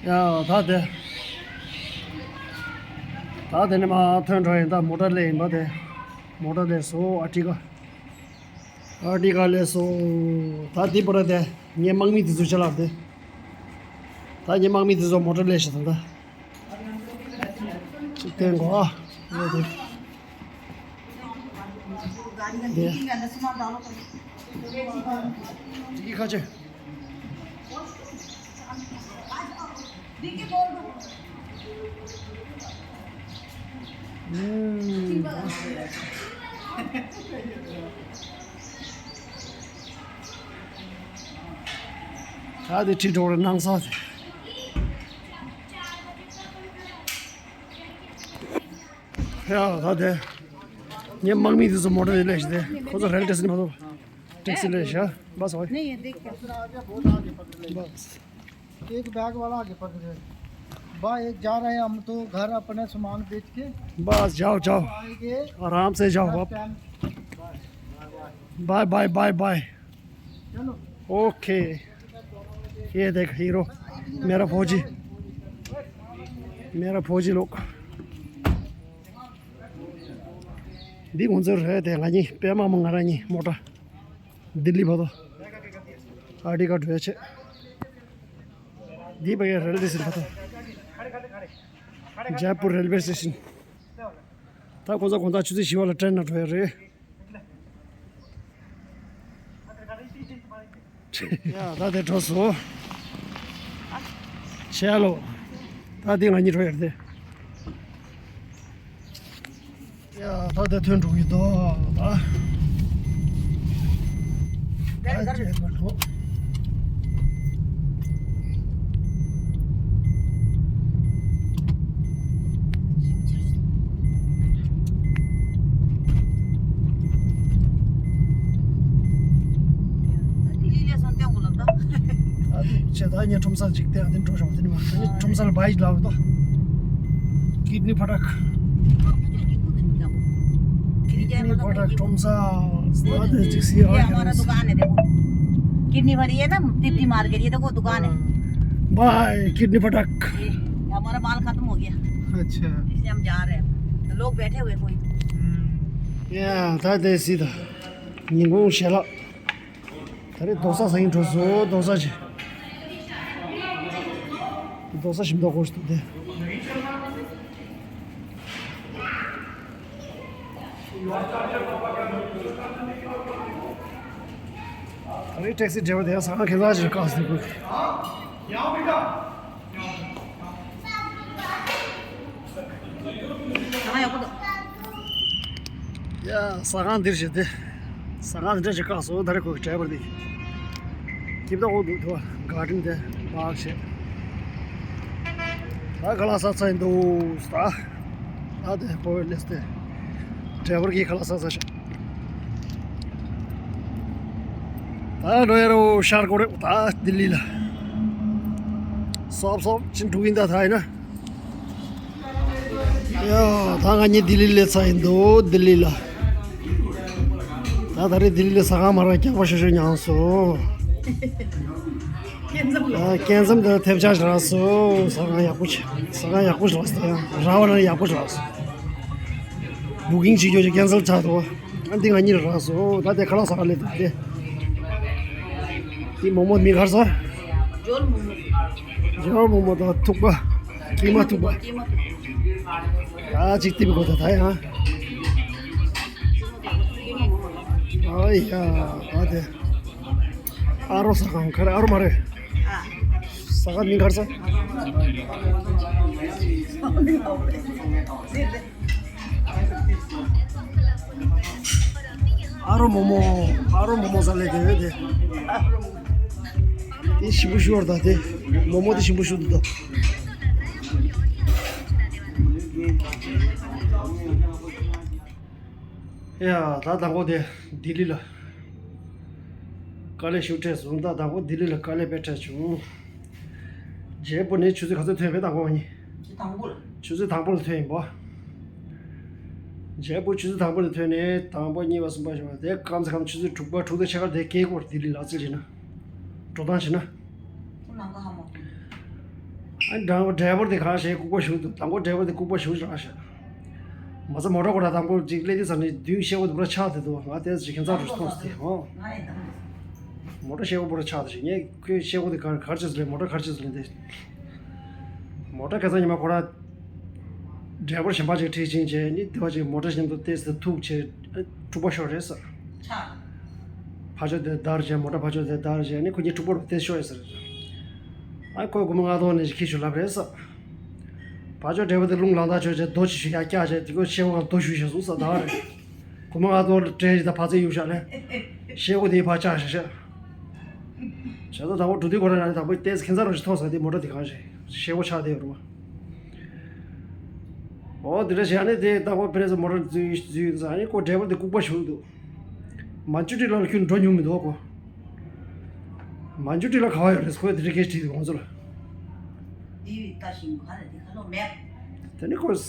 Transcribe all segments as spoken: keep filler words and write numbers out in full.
ཡ་ད་དེ། ད་དེ་ནས་མར་ཐོན་འགྲོ་ཡིན། ད་མོ་ཊ་སླེབས་ཡིན་པ། དེ་མོ་ཊ་སླེབས་སོང་། ཨར་ཊི་ཀ་ཨར་ཊི་ཀ་སླེབས་སོང་། ད་འདི་པར་དེ་ངའི་དམག་མི་དེ་ཚོ་ཅ་ལག་དེ། ད་ངའི་དམག་མི་དེ་ཚོ་མོ་ཊ་སླེབས་ཤག་ད་ད། ཅིག་བསྟན་གོ་ཨ། ཡོད་དེ། དེ། དེ་གི་ཁ་ཆེ། ད་དེ་ཁྲིད་འགྲོ་རེ་གནང་ས། ཡ་ད་དེ། ངའི་དམག་མི་དེ་ཚོ་མོ་ཊ་ཡི་ལས་ཤི་དེ། ཁོ་ཚོ་རེལ་ཊེག་སི་ནི་མ་གཏོགས། ཊེག་སི་ལས་ཤ། बस भाई। नहीं, ये देख क्या। बस। एक बैग वाला आगे पकड़े। भाई, जा रहे हैं हम तो घर अपने सामान बेच के। बस, जाओ, जाओ। आएंगे। आराम से जाओ। बस आप। Time. Bye, bye, bye, bye. चलो। ओके। ये देख, हीरो। मेरा फौजी। मेरा फौजी लोग। འདི་ང་ཚོའི་རེད་དེ། ང་གཉིས་པད་མ་མོ་ང་རང་གཉིས་མོ་ཊ། ལྡི་ལི་བར་དུ། ཨར་ཊི་ཀ་འགྲོ་ཡ་ཆེད། འདི་བའི་རེལ་ཝེ་སི་ཊེ་ཤན། ཇེ་པུར་རེལ་ཝེ་སི་ཊེ་ཤན། ད་ཁོ་ཚོ་དགོང་དག་ཆུ་ཚོད་བཞི་པ་ལ་ཊེན་ནང་འགྲོ་ཡ་རེད། ཡ་ད་དེ་འགྲོ་སོང་། ཆེ་ལོ། ད་དེ་ང་གཉིས་འགྲོ་ཡ་རེད་དེ། ཡ་ད་དེ་ཐོན་འགྲོ་གི་འདུག་ད། ད་ཅེས་པ་འགྲོ། ད་དེ་ཆེ་ད་ངས་ཁྲོམ་ས་ཅིག་བལྟས། དེ་འགྲོ་བྱུང་། དེ་ནི་མ་ཁྲོམ་ས་ལ་བའི་ལབ་ད། ཀིད་ནི་ཕ་ཊག་ཀིད་ནི་ཕ་ཊག་ཁྲོམ་ས། ད་དེ་ཅིག་སི་ཡ། ये हमारा दुकान है, देखो। किडनी भरी है ना, तिब्बती मार्केट, ये देखो दुकान है। भाई, किडनी फटाक। ये हमारा माल खत्म हो गया। अच्छा। इसलिए हम जा रहे हैं। लोग बैठे हुए कोई। ཡ་ད་དེ་སི་ད། ཉིན་གུང་ཞལ་ལག་ད་རེས་རྡོག་ས་ཟ་ཡིན་འགྲོ་སོང་། རྡོག་ས་ཆེ། རྡོག་ས་ཞིམ་མདོག་ཁོ་ཞིག་འདུག་སྟེ། ད་རེས་ཊེག་སི་ཌ་རའི་བར་དེ་ཡང་ཟ་ཁང་ཁྱད་མཚར་ཞིག་བཀག་སོང་། ཡ་ཟ་ཁང་འདིར་བྱས་ཏེ། ཟ་ཁང་འདི་འདྲ་ཞིག་བཀག་སོང་། ད་རེས་ཁོ་གི་ཌ་རའི་བར་འདི། སྐྱིད་པོ་འདུག་དོ། གར་ཌེན་དེ་པཱརྐ་བྱས། ད་ཁ་ལག་ཟ་ཚར་ཡིན་འདུག་ད། ད་དེ་ཕོ་བའི་ལེས་ཏེ། ཌ་རའི་བར་གྱིས་ཁ་ལག་ཟ་ཚར་ཤག་ད་འགྲོ་ཡ་རོ་ཤར་གོ་རེ། ད་ལྡི་ལི་ལ་སོབ་སོབ་ཅིག་འགྲོ་གི་ཡིན། ད་ད་ཡིན་ན། ཡ་ད་ང་གཉིས་ལྡི་ལི་སླེབས་ཚར་ཡིན་འདུག་ལྡི་ལི་ལ། ད་ད་རེས་ལྡི་ལི་ལ་ཟ་ཁང་མ་རག་སྐྱག་པ་ཤོར་ཤོར་མྱངས་སོང་། ད་སྐྱེ་མཚམས་དེ་ཐེབས་ཆག་རག་སོང་། ཟ་ཁང་ཡག་པོ་ཆགས། ཟ་ཁང་ཡག་པོ་རག་སོང་། ཡང་རག་པ་ན་ཡག་པོ་རག་སོང་། བུ་ཀིང་བྱེད་རྒྱུ་ཅིག་ཁེན་སལ་ཆགས་འདུག་ཨ་འདི་ང་གཉིས་ལ་རག་སོང་། ད་དེ་ཁ་ལག་ཟ་ག་སླེབས་འདུག་དེ། འདི་མོག་མོག་མིང་ག་རེ་ཟེར། འཇོལ་མོག་མོག་འཇོལ་མོག་མོག་དང་ཐུག་པ། ཀི་མ་ཐུག་པ། ཀི་མ་ཐུག་པ། ད་ཅིག་ཏིབ་གོ་ད་ད་ཡང་། ཀི་མ་མོག་མོག་ཨ་ཡ་ད་དེ། ཨ་རོ་ཟ་ཁང་ག་རེ། ཨ་རོ་མ་རེད། ཨ། ཟ་ཁང་མིང་ག་རེ་ཟེར། ཨ་རོ་མོག་མོག་ཨ་རོ་མོག་མོག་ཟ་ལེ་དེ་ཡོད་དེ། དེ་ཞིམ་པོ་ཤོར་ད་དེ། མོག་མོག་དེ་ཞིམ་པོ་ཤོར་འདུག་ད། ཡ་ད་དང་པོ་དེ་ལྡི་ལི་ལ་དཀའ་ལས་ཞིག་འཕྲད་སོང་། ད་དང་པོ་ལྡི་ལི་ལ་དཀའ་ལས་དཔེ་འཕྲད་བྱུང་། ཇེ་པུར་ནས་ཆུ་ཚོད་ག་ཚོད་ཐོན་པས། དང་པོ་ནི། ཆུ་ཚོད་དང་པོ་ལ། ཆུ་ཚོད་དང་པོ་ལ་ཐོན་ཡིན་པ། ཇེ་པུར་ཆུ་ཚོད་དང་པོ་ལ་ཐོན་ནས་དང་པོ་གཉིས་པ་གསུམ་པ་བཞི་པ་དེ་སྐམ་ས་སྐམ། ཆུ་ཚོད་དྲུག་པ་དྲུག་དང་ཕྱེད་ཀ་དེ་སྐྱེལ་སྐོར་ལྡི་ལི་ལ་རྩིས་བྱས་ན། འགྲོ་སྟངས་བྱས་ན། ཨ་འདྲ་བོ་ཌ་རའི་བར་དེ་གང་ཞིག་ལྐུགས་པ་ཞུགས་འདུག་དང་པོ་ཌ་རའི་བར་དེ་ལྐུགས་པ་ཞུགས་རང་ཞིག་མ་ཚད་མོ་ཊ་ཁོ་ར་དང་པོ་ཅིག་སླེབས་དུས་ཙམ་ནས་མདུན་ཤེལ་སྒོ་དེ་པུ་ར་ཆག་དེ་འདུག་ང་དེ་ཅིག་ཁྱད་མཚར་རུ་མཐོང་སྟེ་ཨོ། མོ་ཊ་ཤེལ་སྒོ་པུ་ར་ཆག་དེ་ཞིག་ངས་ཁོའི་ཤེལ་སྒོ་དེ་ག་གར་ཆེ་ཟེར་ལེ་མོ་ཊ་གར་ཆེ་ཟེར་ལེ་འདི། མོ་ཊ་ཁ་སང་ཉི་མ་ཁོ་ར། ཌ་རའི་བར་གཞན་པ་ཅིག་ཁྲིད་ཕྱིན་བྱས་ནི་དེ་བ་ཅིག་མོ་ཊ་བཞིན་དུ་ཏེས་དེ་ཐུག་བྱས་འཁྲུག་པ་ཤོར་རེད་ཟེར། ཕ་ཆོས་དེ་བརྡར་བྱས་མོ་ཊ་ཕ་ཆོས་དེ་བརྡར་བྱས་ནི་ཁོ་གཉིས་འཁྲུག་པ་རུ་ཏེས་ཤོར་རེད་ཟེར། ཨ་ཁོས་སྒོར་མོ་ལྔ་སྟོང་ནས་ཅིག་ཁྱེར་ཤོག་ལབ་རེད་ཟེར། ཕ་ཆོས་ཌ་རའི་བར་དེ་རླུང་ལངས་ཐག་ཆོད་བྱས་རྡོ་ཅིག་ཞུ་ཡ་བཀྱག་བྱས་དེ་ཁོ་ཤེལ་སྒོ་ལ་རྡོ་གཞུས་བྱས་སོང་ཟེར་ད་རེད། སྒོར་མོ་ལྔ་སྟོང་སྤྲད་ཅིག་ད་ཕར་ཚུར་གཡུག་བཞག་ལེ། ཤེལ་སྒོ་དེ་ཕར་བཅག་བཞག་བྱས། བྱས་ཙང་དང་པོ་འགྲོ་དུས་ཁོ་ར་ང་ནི་དང་པོ་ཏེས་ཁྱད་མཚར་རུ་ཞིག་མཐོང་ཟེར་དེ་མོ་ཊ་དེ་གང་ཞིག་ཤེལ་སྒོ་ཆག་དེ་ཡོད་རེད་བ། ཨོ་དེ་འདྲ་བྱས་ནས་དེ་ལྟ་བུ་ཕེ་རེ་སི་མོ་ཊ་འཛུལ་འཛུལ་ཟ་ནས་ཁོ་ཌ་རའི་བར་དེ་ལྐུགས་པ་ཞུགས་འདུག་མན་ཇུ་ཊི་ལ་ཁྱོད་འགྲོ་མྱོང་མི་འདུག་གོ། མན་ཇུ་ཊི་ལ་ག་བ་ཡོད་རེད་ཁོས་དེ་འདྲ་སྐད་ཆ་དྲིས་འདུག་ཁོང་ཚོ་ལ། དེ་ནས་ཁོས་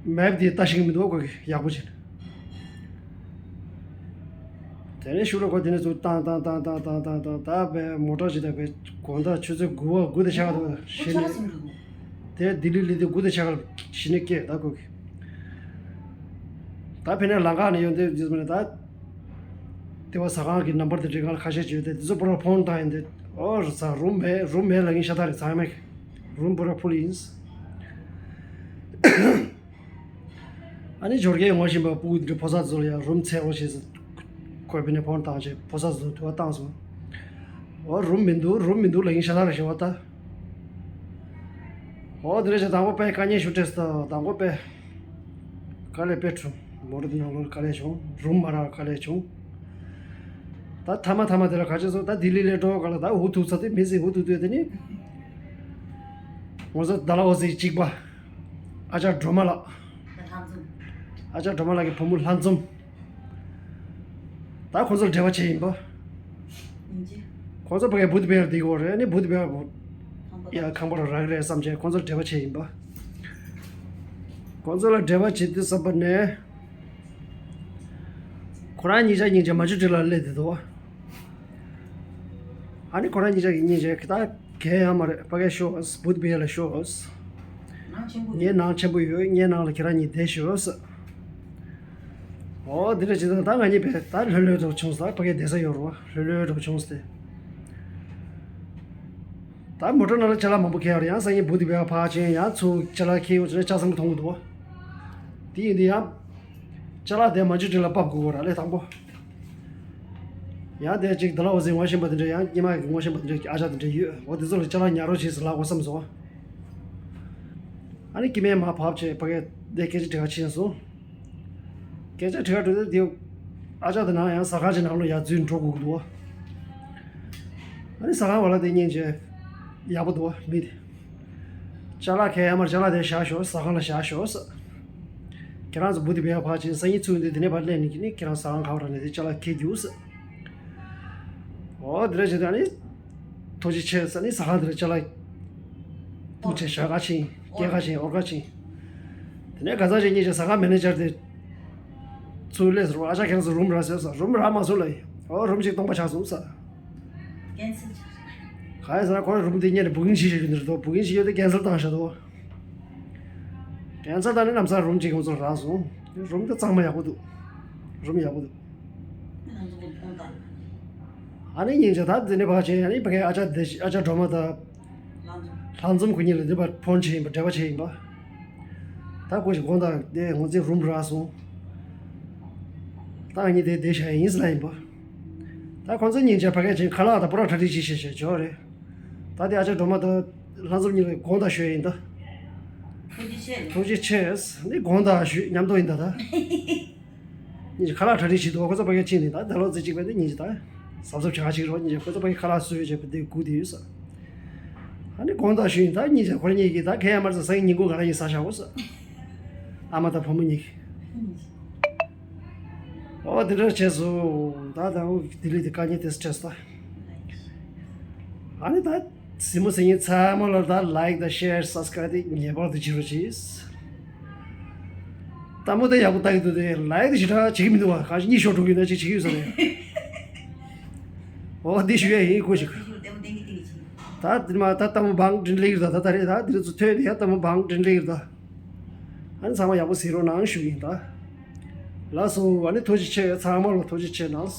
མེབ་དེ་ལྟ་ཤེས་ཀྱི་མི་འདུག་ཁོ་གིས་ཡག་པོ་བྱས་ནས། དེ་ནས་ཤུགས་ལ་ཁོ་དེ་ནས་ཚུར་བཏང་བཏང་བཏང་བཏང་བཏང་བཏང་བཏང་ད་བས་མོ་ཊ་ཅིག་ད་བས་དགོང་དག་ཆུ་ཚོད་དགུ་པ་དགུ་དང་ཕྱེད་ཀ་དུ་གཞི་ནས་དེ་ལྡི་ལི་ལི་དེ་དགུ་དང་ཕྱེད་ཀ་གཞི་ནས་སྐྱེལ་ད་ཁོ་གི། ད་ཕེ་ནས་ལམ་ཁ་ནས་ཡོང་དེ་རྗེས་མ་ནས་ད་དེ་བ་ཟ་ཁང་གི་ནམ་བར་དེ་འདྲི་གང་ལ་ཁ་ཤས་ཅིག་ཡོད་དེ་དེ་ཚོ་པོ་ར་ཕོན་བཏང་ཡིན་དེ་ཨོ་ར་ས་རུམ་མེད་རུམ་མེད་ལ་ངས་ཤ་སྟག་རེད་ཚང་མས་རུམ་པོ་ར་ཕུལ་ཡིན། ཨ་ནི་འབྱོར་སྐྱེས་ངོ་ཤེས་པ་སྤུ་གུ་འདི་ཕོ་གསར་ཚོ་ལ་ཡང་རུམ་འཚོལ་རོགས་བྱེད་ཟེར། ཁོས་ཕི་ནས་ཕོན་བཏང་བྱས་ཕོ་གསར་ཚོ་དུ་བ་བཏང་སོང་། འོ་རུམ་མི་འདུག་རུམ་མི་འདུག་ལབ་ཡིན་ཤ་སྟག་རེད་ཞེས་པ་ལྟ། འོ་དེ་འདྲ་བྱས་དང་པོ་དཔེ་དཀའ་ངལ་ཞིག་འཕྲད་སོང་དང་པོ་དཔེ། དཀའ་ལས་དཔེ་བྱུང་། མོ་ཊ་དེ་ནང་ལོགས་དཀའ་ལས་བྱུང་། རུམ་མ་རག་དཀའ་ལས་བྱུང་། ད་ཐ་མ་ཐ་མ་དེ་ལ་ག་ཅི་སོང་ད་ལྡི་ལི་ལ་འགྲོ་ག་ལ་ད་འུ་ཐུག་ཚར་དུས་མི་ཟིག་འུ་ཐུག་དུས་དེ་ནི། ངོ་ཚ་ད་ལ་འོ་ཟིག་གཅིག་པ། ཨ་ཅག་སྒྲོལ་མ་ལགས། ལྷ་འཛོམས། ཨ་ཅག་སྒྲོལ་མ་ལགས་ཀྱི་བུ་མོ་ལྷ་འཛོམས། ད་ཁོ་ཚོར་འབྲེལ་བ་བྱས་ཡིན་པ། ཡིན་གྱི། ཁོ་ཚོ་ཕ་གིའི་བུ་དེ་བས་བསྡད་ཀྱི་ཡོད་རེད་ནི་བུ་དེ་བས་ཁང་པ་ཡ་ཁང་པ་རུ་རག་གི་རེད་བསམ་བྱས་ཁོ་ཚོར་འབྲེལ་བ་བྱས་ཡིན་པ། ཁོ་ཚོ་ལ་འབྲེལ་བ་བྱེད་དུས་བསམ་པ་ནས། ཁོ་རང་གཉིས་ཆ་སྙིང་རྗེ་མ་ཆུ་དྲི་ལ་སླེབས་བསྡད་འདུག་ཨ་ནི་ཁོ་རང་གཉིས་ཆ་གི་སྙིང་རྗེ་ད་གལ་ཡང་མ་རེད་ཕ་གིར་ཤོག་བུ་དེ་བས་ལ་ཤོག་ངའི་ནང་ཆེན་པོ་ཡོད་ངའི་ནང་ལ་ཁྱེད་རང་གཉིས་བསྡད་ཤོག་ཨོ་འདི་འདྲ་བྱེད་དང་ད་ང་གཉིས་བས་ད་ལྷོད་ལྷོད་འགྲོ་བྱུང་ས་ཕ་གིར་བསྡད་ས་ཡོད་རེད་བ་ལྷོད་ལྷོད་འགྲོ་བྱུང་སྟེ། ད་མོ་ཊ་ནང་ལ་ཅ་ལག་མང་པོ་འཁྱེར་ཡོད་རེད་ཡང་སང་ཉིན་བུ་དེ་བས་ཕར་ཕྱིན་ཡང་ཚུར་ཅ་ལག་འཁྱེར་ཡོང་ཅ་ལག་ཆ་ཚང་མཐོང་གི་འདུག་བ། དེ་ཡིན་དུས་ཡང་། ཅ་ལག་དེ་མ་འཇུ་དྲི་ལ་ཕབ་དགོས་གོ་ར་ལས་དང་པོ། ཡང་དེ་གཅིག་ད་ལ་འོ་ཟིག་ངོ་ཤེས་པ་དེ་འདྲ་ཡང་སྐྱེས་མ་གི་ངོ་ཤེས་པ་དེ་འདྲ་གི་ཨ་ཅག་དེ་འདྲ་ཡོད་འོ་དེ་ཚོ་ལ་ཅ་ལག་ཉར་རོགས་བྱེད་ཟེར་ལབ་དགོས་བསམ་སོང་། ཨ་ནི་སྐྱེས་མས་མར་ཕབ་བྱས་ཕ་གིར་དེ་སྐད་ཆ་དྲི་ག་ཕྱིན་སོང་། སྐད་ཆ་དྲི་ག་འགྲོ་དུས་དེ་ཨ་ཅག་དེ་ནང་ཡང་ཟ་ཁང་ཅིག་ནང་ལ་ཡར་འཛུལ་འགྲོ་དགོས་ཀྱི་འདུག་བ། ཨ་ནི་ཟ་ཁང་བ་ལ་དེ་སྙིང་རྗེ་ཡག་པོ་འདུག་བ་མི་དེ། ཅ་ལག་ཁྱེར་ཡ་མར་ཅ་ལག་དེ་བཞག་ཤོག་ཟ་ཁང་ལ་བཞག་ཤོག་ཟེར། ཁྱེད་རང་ཚོ་བུ་དེ་བས་ཕར་ཕྱིན་སང་ཉིན་ཚུར་འདི་དེ་ནས་ཕར་སླེབས་ནས་ནི་ཁྱེད་རང་ཟ་ཁང་ག་བ་ར་ནས་དེ་ཅ་ལག་ཁྱེར་རྒྱུགས་ཟེར། འོ་དེ་འདྲ་བྱས་ཏེ་ཨ་ནི། ཐུགས་རྗེ་ཆེ་ཟེར་ནི་ཟ་ཁང་དེ་ལ་ཅ་ལག་བཏུགས་བྱས་བཞག་ག་ཕྱིན་སྐྱེལ་ག་ཕྱིན་འོར་ག་ཕྱིན། དེ་ནས་ག་ཚང་ཞིག་གཉིས་ཀྱིས་ཟ་ཁང་མེ་ནེ་ཇར་དེ། ཚུར་སླེབས་ཟེར་བ་ཨ་ཅག་ཁྱེད་རང་ཚོ་རུམ་རག་ཟེར་ཟེར་རུམ་རག་མ་སོང་ལབ་ཡིན་འོ་རུམ་ཞིག་སྟོང་པ་ཆགས་སོང་ཟེར། ཀན་སེལ་ཆགས་སོང་། གང་ཡིན་ཟེར་ན་ཁོ་རང་རུམ་དེ་གཉེར་ནས་བུ་ཀིང་ཞིག་བྱེད་ཀྱི་འདུག་བུ་ཀིང་ཞིག་ཡོད་དེ་ཀན་སེལ་བཏང་བཞག་འདུག་ཀན་སེལ་བཏང་ནས་ལམ་སང་རུམ་གཅིག་ཁོང་ཚོར་རག་སོང་། རུམ་དེ་གཙང་མ་ཡག་པོ་འདུག་རུམ་ཡག་པོ་འདུག་ཨ་ནི་སྙིང་རྗེ་ད་འདི་ནས་ཕར་ཕྱིན་ཨ་ནི་ཕ་གའི་ཨ་ཅག་འདི་ཨ་ཅག་སྒྲོལ་མ་དང་། ལྷ་འཛོམས་ཁོ་གཉིས་ལ་འདི་པར་ཕོན་བྱས་ཡིན་པ་འབྲེལ་བ་བྱས་ཡིན་པ། ད་ཁོ་ཞིག་དགོངས་དག་དེ་ངོ་ཚའི་རུམ་རག་སོང་། ད་ང་གཉིས་དེ་བསྡད་བཞག་ཡིན་ཟེར་ལབ་ཡིན་པ། ད་ཁོང་ཚོ་སྙིང་རྗེ་ཕ་གའི་ཅན་ཁ་ལག་དང་པོ་ར་གྲ་སྒྲིག་བྱེད་བྱེད་བྱེད་ཇོ་རེད། ད་དེ་ཨ་ཅག་སྒྲོལ་མ་དང་ལྷ་འཛོམས་གཉིས་ལ་དགོངས་དག་ཞུ་ཡ་ཡིན་ད། ཐུགས་རྗེ་ཆེ། ཐུགས་རྗེ་ཆེ། འདི་དགོངས་དག་ཞུ་མཉམ་དུ་ཡིན་ད་ད། སྙིང་རྗེ་ཁ་ལག་གྲ་སྒྲིག་བྱེད་དུས་ཁོ་ཚོ་ཕ་གིར་ཕྱིན་ནས་ད་ད་ལོ་ཙི་གཅིག་པ་འདི་སྙིང་རྗེ་ད། གཟབ་གཟབ་བྱ་གཅིག་རོགས་སྙིང་རྗེ་ཁོ་ཚོ་ཕ་གིར་ཁ་ལག་གསོལ་བྱས་པ་འདི་སྒུག་བསྡད་ཡོད་ས། ཨ་ནི་དགོངས་དག་ཞུས་ཡིན་ད་སྙིང་རྗེ་ཁོ་རང་གཉིས་ཀྱིས་ད་ཁེ་ཡ་མར་ཚ་སང་ཉིན་གུང་ག་རང་ཡིན་ཟ་བཞག་འོ་ས། ཨ་མ་དང་བུ་མོ་གཉིས་ཀྱིས། ཨོ་དེ་འདྲ་བྱས་སོང་ད་ད་འོ་དེ་ལས་དེ་དཀའ་ངལ་དེ་སུ་འཕྲད་སོང་ད། ཨ་ནི་ད་གཟིགས་མོ་གཟིགས་མཁན་ཚང་མ་ལ་ད་ལའིག་དང་ཤེར་སབ་སི་ཀ་རབ་དེ་ངེས་པར་དུ་བྱེད་རོགས་གྱིས། ལྟད་མོ་དེ་ཡག་པོ་ལྟ་གི་འདུག་དེ་ལའིག་དེ་ཞེ་དྲག་བྱེད་ཀྱི་མི་འདུག་བ། གང་ཞིག་གཉིད་ཤོར་འགྲོ་གི་ཡོད་ན་ཅིག་བྱེད་ཀྱི་ཡོད་ས་རེད། འོ་འདི་ཞུ་ཡ་ཡིན་ཁོ་ཞིག་ད་འདི་མ་ད་ལྟ་མོ་བང་དྲིན་ལིག་ར་ད་ད་རེད། ད་འདི་ཚོ་ཐོས་ནས་ཡ་ལྟ་མོ་བང་དྲིན་ལིག་ར་ད། ཨ་ནི་ཚང་མ་ཡག་པོ་ཟེར་རོགས་གནང་ཞུ་ཡིན་ད། ལགས་སོ། ཨ་ནི་ཐུགས་རྗེ་ཆེ། ཚང་མ་ལ་ཐུགས་རྗེ་ཆེ་གནང་།